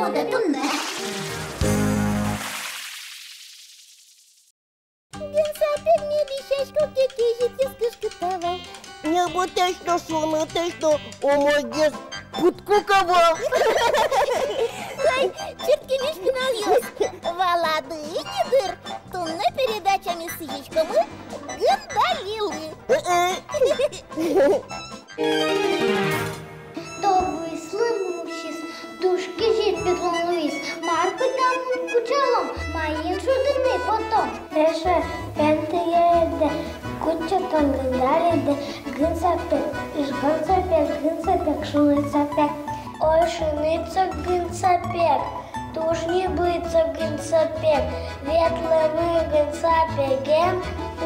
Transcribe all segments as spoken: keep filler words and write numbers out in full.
Гын сапег, ми дӥсяськом ке, кезьытъёс кышкыт ӧвӧл. Небытэсь но, шунытэсь но умойгес пыдкук ӧвӧл. Ой, чырткылӥсь пиналъёс, валады ини дыр, туннэ передачамес сӥзиськомы Гындалилы. Э-э. Тол вуиз, лым усиз, туж кезьыт ветлон луиз. Мар пыдалон кутскалом, маин шудыны потом? Эше, пельтӥ ӧдэ, кутске тон Гындалидэ. Гын сапег, ыжгон сапег, гын сапег, шуныт сапег. Ой, шуныт со, гын сапег, туж небыт со, гын сапег. Ветломы, гын сапегем,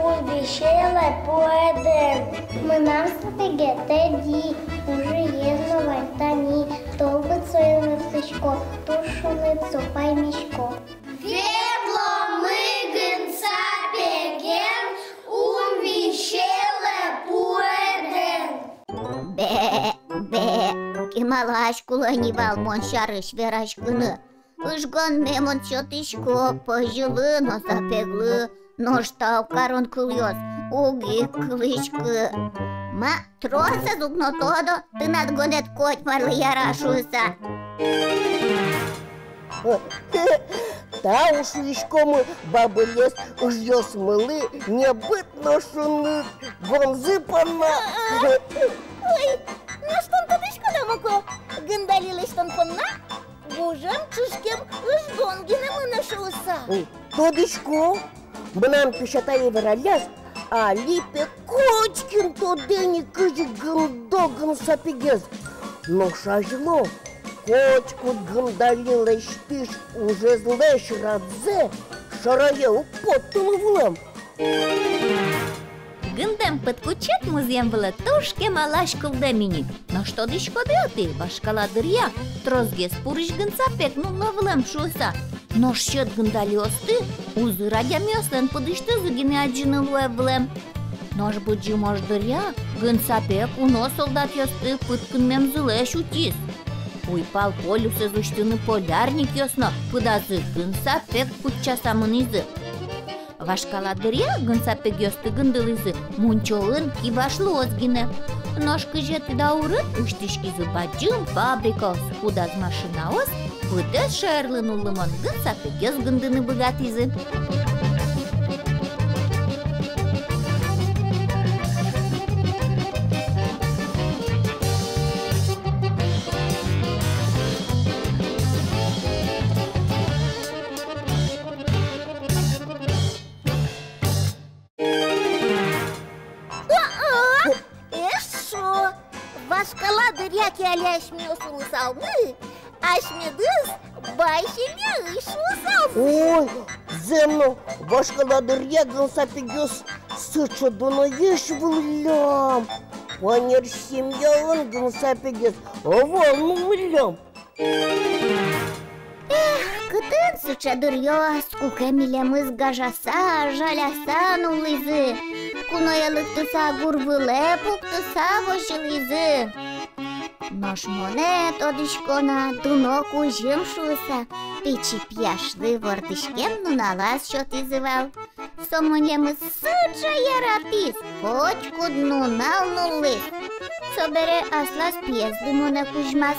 ум висьелэ пуэдэн. Мынам сапеге тӧдьы, ужез но вань тани. Тол быдсоен ветлӥсько, туж шуныт со, паймисько. Ветломы, гын сапегем, ум висьелэ пуэдэн. Бэ, бэ, кемалась кулэ ни вал мон сярысь вераськыны. Ыжгонме мон сётӥсько пӧзьылы но сапеглы, нош тау карон кылъёс уг ик кылӥськы. Ма, тросэз уг но тодо, тынад гонэд котьмарлы яра шуыса. Тау шуиськомы бабылес ыжъёсмылы небыт но шуныт гонзы понна. Ой, нош тон тодӥськод-а, Муко, Гындалилэсь тон понна гужем чышкем ыжгон гинэ мынэ шуыса? Ой, тодӥсько. Мынам песятае вералляз, али, пе, котькин тодэ ни, кызьы гындо гын сапегез. Нош азьло котькуд Гындалилэсь пиж ужезлэсь радзэ шарае уг поттылы вылэм. Гындэм пыдкутчет музъем вылэ туж кемалась кылдэм ини. Нош тодӥськоды-а тӥ, вашкала дыръя тросгес пурысь гын сапег нулло вылэм шуыса? Нош сьӧд Гындалиосты узыр адямиослэн пыдысьтызы гинэ адӟыны луэ вылэм. Нош Быдӟым ож дыръя гын сапег уно солдатъёсты пыткынмемзылэсь утиз. Уйпал полюсэз усьтыны полярникъёс но пыдазы гын сапег кутчаса мынӥзы. Вашкала дыръя гын сапегъёсты гындылӥзы мунчоын кивашлыос гинэ. Нош кызетӥ даурын усьтӥськизы бадӟым фабрикаос, кудаз машинаос быдэс шаерлы нуллымон гын сапегъёс гындыны быгатӥзы. О-о! Эшшо! Вашкала дыръя ке али асьмеос улысалмы, асьмедыз бай семьяысь луысалзы. Ой, зэм но, вашкала дыръя гын сапегъёс сыӵе дуноесь выллям. Панер семьяын гын сапегез ӧвӧл нуллям. Эх, кытын сыӵе дыръёс, куке милемыз гажаса, жаляса нуллӥзы, куное лыктыса гур вылэ пуктыса возьылӥзы. Нош монэ, тодӥсько на, дуно кузьым шуыса, пичи пияшлы вордӥськем нуналаз сётӥзы вал. Со милемыз сыӵе яратӥз, котькуд нунал нуллӥз. Собере аслаз пиезлы монэ кузьмаз.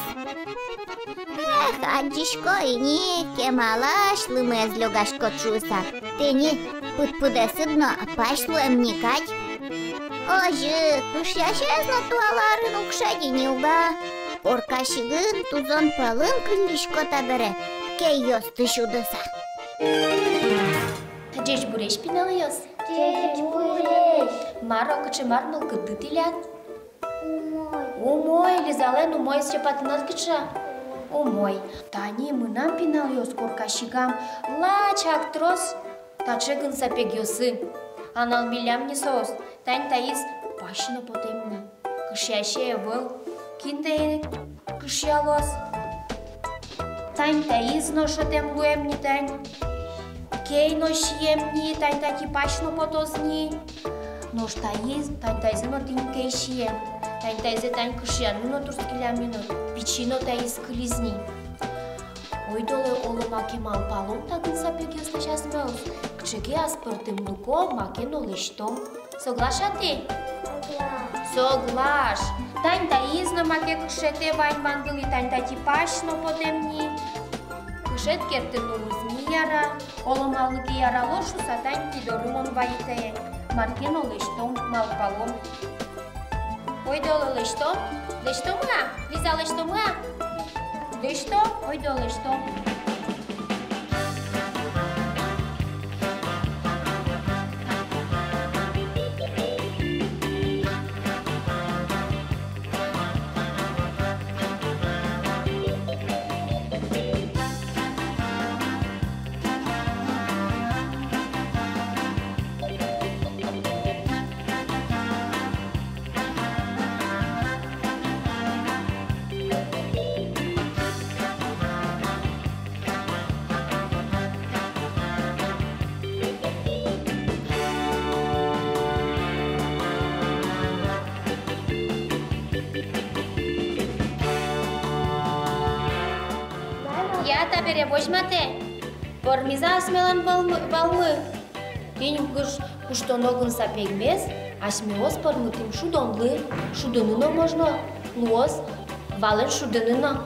Эх, адӟисько ини, кемалась лымыез лёгаськод шуыса. Тӥни пыдпудесыд но пась луэм ни кадь. Озьы, кышъясез но туала арын уг шеды ни уга. Корка сигын тузон пӧлын кыллисько табере, кейёсты сюдыса. Ӟечбуресь, пиналъёс! Ӟечбуресь! Мар-о, кыӵе мар мылкыдды тӥляд? Умой. Умой, Лизалэн умой, Степа, тынад кыӵе? Умой. Тани мынам, пиналъёс, корка сигам лачак трос таӵе гын сапегъёсы. Анал милям ни соос, тань таиз пась но потэм ни. Кышъясе ӧвӧл, кин тае кышъялоз? Тань таиз но шӧтэм луэм ни тань. Кей но сием ни, тань татӥ пась но потоз ни. Нош таиз, тань таизэ но тӥни кей сием. Тань таизэ тань кышъяны но турттӥллям ни но, пичи но таиз кылиз ни. Ойдолэ, оло, маке малпалом та гын сапегъёслэсь асьмеос, кыӵе ке аспӧртэмлыко маке но лэсьтом. Соглаш-а тӥ? Соглаш. Соглаш. Тань таиз но маке кышетэ вань вандылӥ, тань татӥ пась но потэм ни. Кышет керттыны уз ни яра, оло, малы ке ярало шуса, тань тӥ доры мон вайытэ. Маке но лэсьтом, малпалом. Ойдолэ, лэсьтом. Лэсьтом-а? Лиза, лэсьтом-а? Лэсьтом, ойдо, лэсьтом. Я, табере возьматэ. Пӧрмиз-а асьмелэн валмы, валмы? Тӥни куш-, куштоно гын сапегмес, асьмеос пӧрмытӥм шудонлы. Шудыны но можно, луоз валэн шудыны но.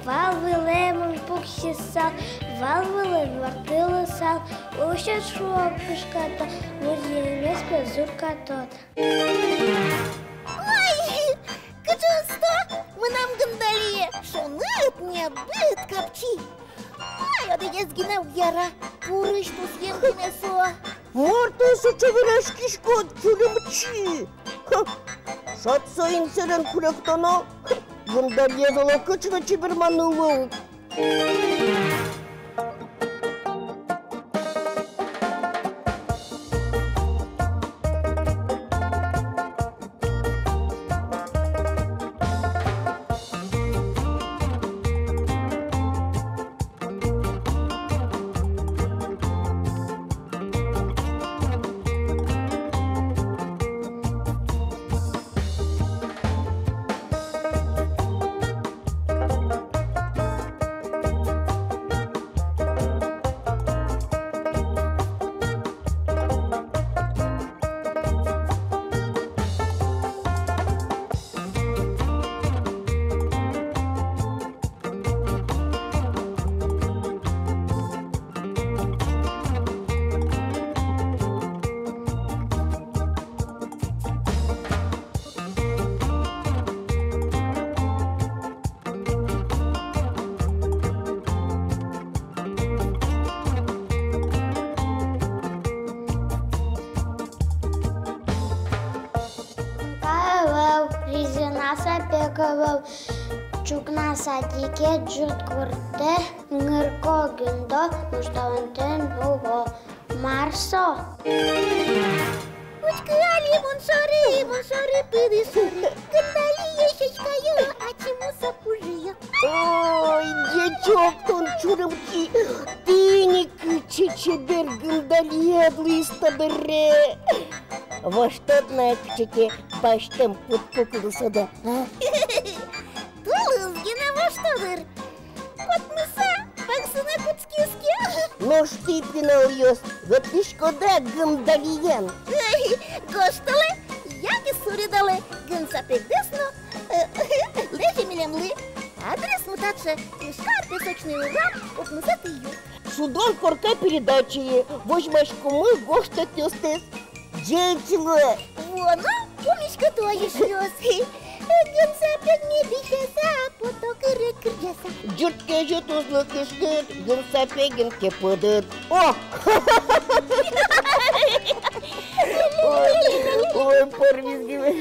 Вал вылэ мон пуксьысал, вал вылын ворттылысал, усьыт шуо, пушкатод, музъемез пе зуркатод. Ой, кыӵе усто мынам Гындалие, шуныт, небыт, капчи. Ай, одӥгез гинэ уг яра, пурысь тусъем гинэ со. Мар тон сыӵе вераськиськод, Чурымчи? Ха! Шат соин сэрен куректоно. Гындалиез оло кыӵе но чеберманы луэ ук. Кунка ӧвӧл, резина сапег ӧвӧл, ӵукна садике, ӝыт гуртэ, Гырко Гындо, нош талантэн уло. Мар со? Учкы али мон шоры, мон шоры, пыды шоры. Гындалие сяськаё, ачим со пужыё. Ой, ӟечок тон, Чурымчи, тӥни кыӵе чебер Гындалиед луиз табере. Воштод на кыӵе ке басьтэм пыдпуклы содэ, а? Тулыс гинэ воштод дыр. Потмыса, ваксына кутскиз ке. Нош тӥ, пиналъёс, ветлӥськоды-а Гындалиен? Эй, гожтэлэ, яке суредалэ гын сапегдэс но, э, лэзе милемлы. Адресмы таӵе: Ижкар, Песочный урам, укмысэтӥ юрт. Шудон корка передачае возьмаськомы гожтэтъёстэс. Ӟеч луэ! Вуоно пумиськытозь, эшъёс. Гын сапегме дӥсяса, пото кырык кырӟаса. Ӟырт кезьыт, уз лу кышкыт, гын сапегын ке пыдыт. О! Ой, ой, пӧрмиз гинэ.